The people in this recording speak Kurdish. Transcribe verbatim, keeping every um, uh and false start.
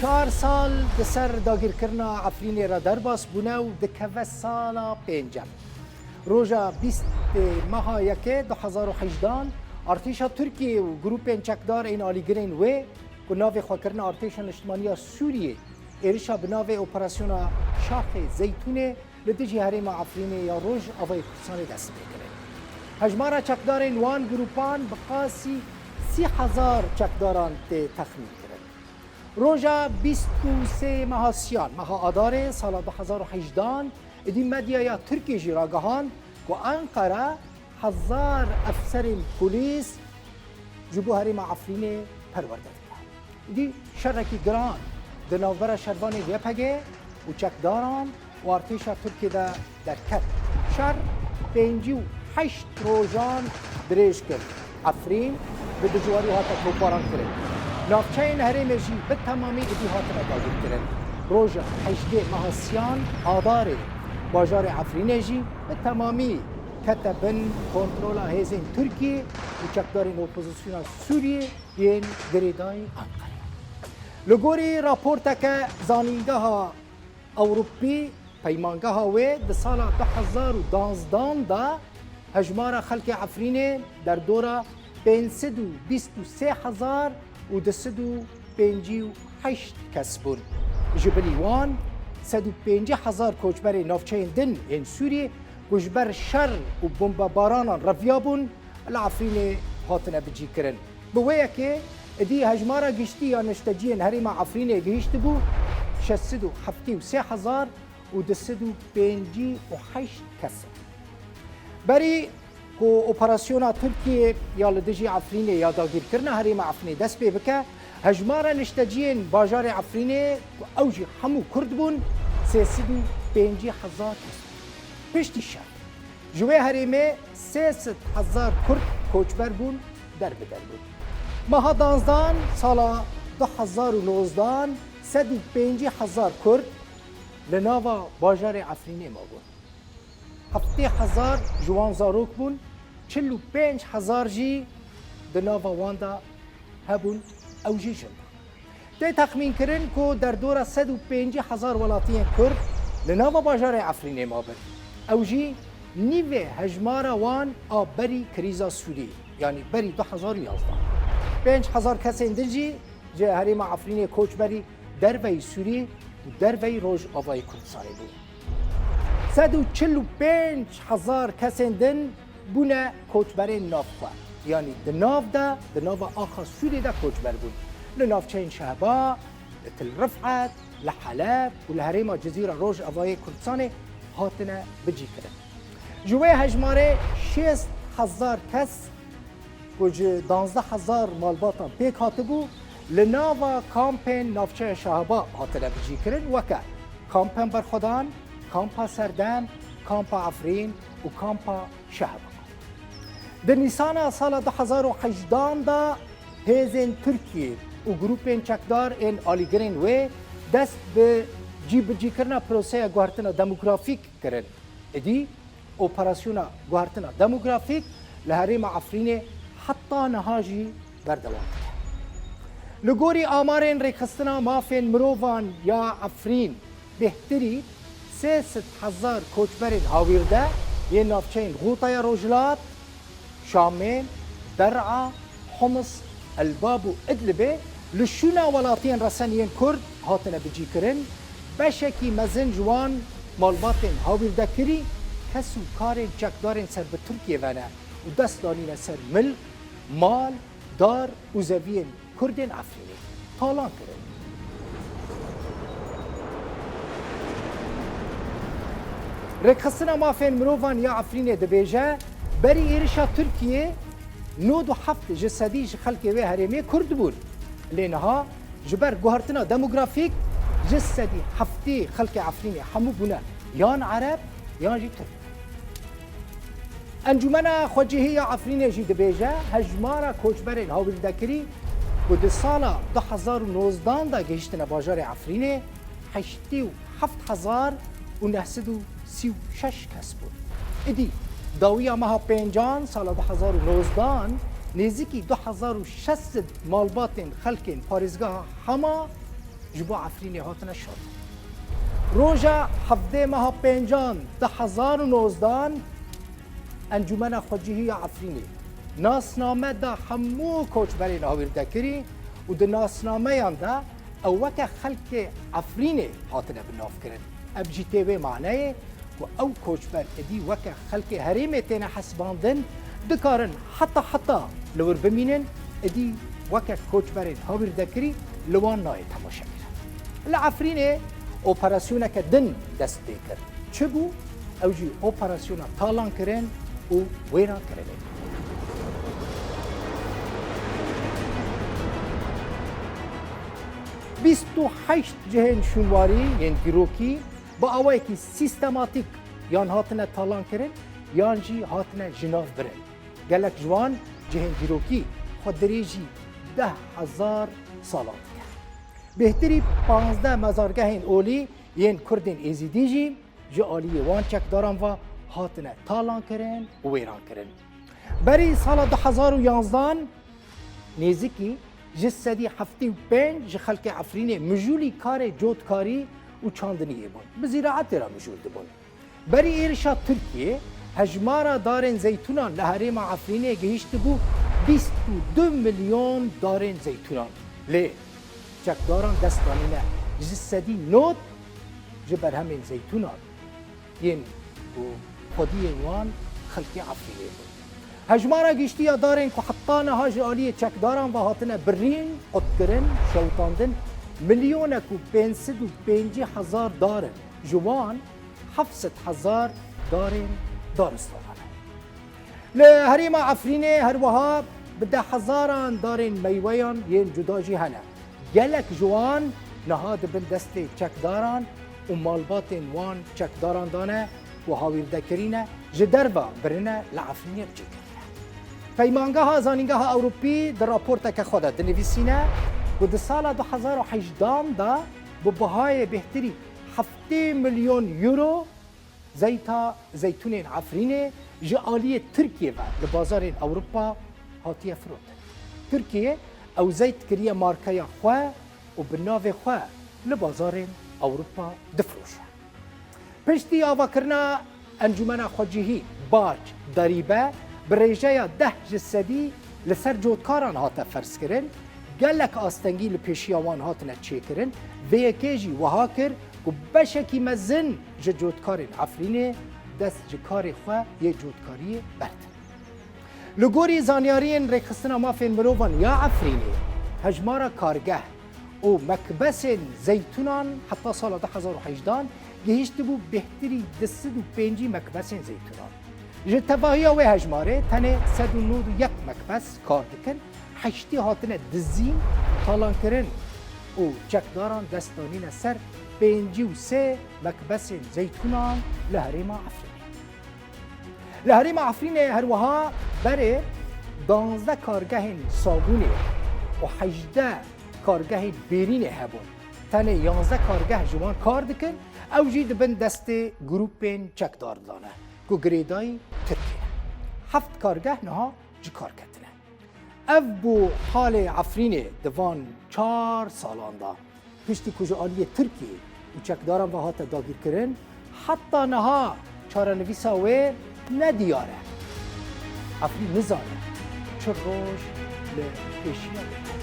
Çar sal di ser dagirkirina Efrînê re derbas bûne û dikeve sala pêncem. Roja bîst meha yekê du hezar û hejdan, artêşa Tirkiyê û grûpên çekdar ên alîgirên wê ku navê xwe kirine Artêşa Niştimaniya Sûriyê, êrişa bi navê Operasyona Şaxê Zeytûnê li dijî herêma Efrînê ya Rojavayê Kurdistanê dest pê kirin. Hejmara çekdarên wan grûpan bi qasî sî hezar çekdaran tê texmîn kirin. Roja bîst û sê meha Siyan, meha Adarê sala du hezar û hejdan, êdî medyaya Tirkiyê jî ragihand ku Enqere hezar efserên polîs ji bo herêma Efrînê perwerde dike. Êdî şerekî giran di navbera şervanên Y P G û çekdaran û artêşa Tirkiyê de derket. Şer pêncî û heşt rojan dirêj kir. Efrîn bi dijwarî hate toparan kirin. Navçeyên herêmê jî bi temamî êdî hatine dagirkirin. Roja hejdê meha Siyan Adarê bajarê Efrînê jî bi temamî kete bin kontrola hêzên Tirkiyê û çekdarên opozisyona Sûriyê yên girêdayî Enqerê. Li gorî raporteke zanîngeha Ewropî, peymangeha wê di sala du hezar û danzdan de hejmara xelkê Efrînê derdora pênc sed û bîst û sê hezar û du sed û pêncî û heşt kes bûn. Ji bilî wan sed û pêncî hezar koçberê navçeyên din ên Sûriyê ku ji ber şer û bombebaranan reviyabûn, li Efrînê hatine bicîkirin. Bi wê yekê, êdî hejmara giştî ya nişteciyên herêma Efrînê gihîştibû şeş sed û heftê û sê hezar û du sed û pêncî û heşt kes e. Berî ku operasyona Tirkiyê ya li dijî Efrînê ya dagîrkirina herêma Efrînê dest pê bike, hejmara nişteciyên bajarê Efrînê ku ew jî hemû Kurd bûn, sê sed û pêncî hezar kes bûn. Piştî şer, ji wê herêmê sê sed hezar Kurd koçber bûn, derbider bûn. Meha danzdan sala du hezar û nozdan, sed û pêncî hezar Kurd li nava bajarê Efrînê mabûn. Heftê hezar ji wan zarok bûn, çil û pênc hezar jî di nava wan de hebûn, ew jî jin bûn. Tê texmînkirin ku derdora sed û pêncî hezar welatiyên Kurd li nava bajarê Efrînê mabin. Ew jî nîvê hejmara wan a berî krîza Sûriyê, yanî berî du hezar û yazdan. Pênc hezar kesên din jî ji herêma Efrînê koçberî derveyî Sûriyê û derveyî Rojavayê Kurdistanê bûn. Sed û çil û pênc hezar kesên din bûne koçberên navxwe. Yanî di nav de, di nava axa Sûriyê de koçber bûn. Li navçeyên Şehba, li Til Rifet, li Heleb û li herêma Cizîra Rojavayê Kurdistanê hatine bicîkirin. Ji wê hejmarê şêst hezar kes ku ji danzdeh hezar malbatan pêk hatibû, li nava kampên navçeya Şehba hatine bicîkirin, weke kampên berxwedan, kampa Serdem, kampa Efrîn û kampa Şehba. Di Nîsana sala du hezar û hejdan de hêzên Tirkiyê û grûpên çekdar ên alîgirên wê dest bi cîbicîkirina proseya guhertina demografîk kirin. Êdî operasyona guhertina demografîk li herêma Efrînê heta niha jî berdewam dike. Li gorî amarên Rêxistina Mafên Mirovan ya Efrîn, bêhtirî sê sed hezar koçberên hawîrde yên navçeyên Xûtaya Rojhilat, Şamê, Der'a, Homs, Elbab û Idlibê li şûna welatiyên resen yên Kurd hatine bicîkirin, beşekî mezin ji wan malbatên hawîrdekirî kes û karên çekdarên ser bi Tirkiyê ve ne û dest danîne ser milk, mal, dar û zeviyên Kurdên Efrînê talan kirin. Rêkxistina Mafên Mirovan ya Efrînê dibêje, berî êrişa Tirkiyê nod û heft ji sedî ji xelkê wê herêmê Kurd bûn. Lê niha ji ber guhertina demografîk ji sedî heftê xelkê Efrînê hemû bûne yan Ereb yan jî Tirk. Encûmena Xwecihî ya Efrînê jî dibêje, hejmara koçberên hawîrdekirî ku di sala du hezar û nozdan de gihiştine bajarê Efrînê, heştê û heft hezar û neh sed û sî û şeş kes bûn. Îdî dawiya meha pêncan sala du hezar û nozdan, nêzîkî du hezar û şeş sed malbatên xelkên parêzgeha Hama ji bo Efrînê hatine şandin. Roja hevdeh meha pêncan du hezar û nozdan Encûmena Xwecihî ya Efrînê nasname da hemû koçberên hawîrdekirî û di nasnameyan de ew weke xelkê Efrînê hatine binavkirin. Ev jî tê wê maneyê ku ew koçber êdî weke xelkê herêmê têne hesibandin, dikarin heta heta li wir bimînin, êdî weke koçberên hawîrdekirî li wan nayê temaşekirin. Li Efrînê operasyoneke din dest pê kir. Çi bû? Ew jî operasyona talankirin û wêrankirinê bû. Bîst û heşt cihên şûnwarî yên dîrokî bi awayekî sîstematîk yan hatine talankirin yan jî hatine ji nav birin. Gelek ji wan cihên dîrokî xwe dirêjî deh hezar salan dike. Bêhtirî panzdeh mezargehên olî yên Kurdên Êzîdî jî ji aliyê wan çekdaran ve hatine talankirin û wêrankirin. Berî sala du hezar û yanzdan nêzîkî ji sedî heftê û pênc ji xelkê Efrînê mijûlî karê cotkarî û çandiniyê bûn. Bi zîraetê re mijûl dibûn. Berî êrişa Tirkiyê, hejmara darên zeytûnan li herêma Efrînê gihîştibû bîst û du milyon darên zeytûnan. Lê çekdaran dest danîne ji sedî nod ji berhemên zeytûnan yên ku xwediyên wan xelkê Efrînê bûn. Hejmara giştî ya darên ku heta niha ji aliyê çekdaran ve hatine birîn, qutkirin, şewitandin, milyonek û pênc sed û pêncî hezar dar in. Ji wan heft sed hezar darên daristanan e. Li herêma Efrînê her wiha bi dehhezaran darên meyweyan yên cuda jî hene. Gelek ji wan niha di bin destê çekdaran û malbatên wan çekdaran de ne ku hawîrdekirî ne, ji derve birine li Efrînê biçêkirine. Peymangeha Zanîngeha Ewropî di raporteke xwe de dinivîsîne ku di sala du hezar û hejdan de bi bihayê bêhtirî heftê milyon euro zeyta zeytûnên Efrînê ji aliyê Tirkiyê ve li bazarên Ewropa hatiye firotin. Tirkiye ew zeyt kiriye markeya xwe û bi navê xwe li bazarên Ewropa difiroşe. Piştî avakirina Encûmena Xwecihî, BAC, darîbe, bi rêjeya deh ji sedî li ser cotkaran hate ferzkirin, gelek astengî li pêşiya wan hatine çêkirin, vê yekê jî wiha kir ku beşekî mezin ji cotkarên Efrînê dest ji karê xwe yê cotkariyê berdin. Li gorî zanyariyên Rêxistina Mafên Mirovan ya Efrînê, hejmara kargeh û mekbesên zeytûnan heta sala du hezar û hejdan gihîştibû bêhtirî du sed û pêncî mekbesên zeytûnan. Ji tevahiya wê hejmarê tenê sed û nod û yek mekbes kar dikin, heştî hatine dizîn, talankirin û çekdaran dest danîne ser pêncî û sê mekbesên zeytûnan li herêma Efrînê. Li herêma Efrînê her wiha berê danzdeh kargehên sabûnê û hejdeh kargehên bêrînê hebûn. Tenê yanzdeh kargeh ji wan kar dikin, ew jî di bin destê grûpên çekdar de ne ku girêdayî Tirkiyê ne. Heft kargeh niha ji kar ketine. Ev bû halê Efrînê di van çar salan de. Piştî ku ji aliyê Tirkiyê û çekdaran ve hate dagîrkirin, heta niha çarenivîsa wê ne diyar e. Efrîn nizane çi roj li pêşiya wê ye.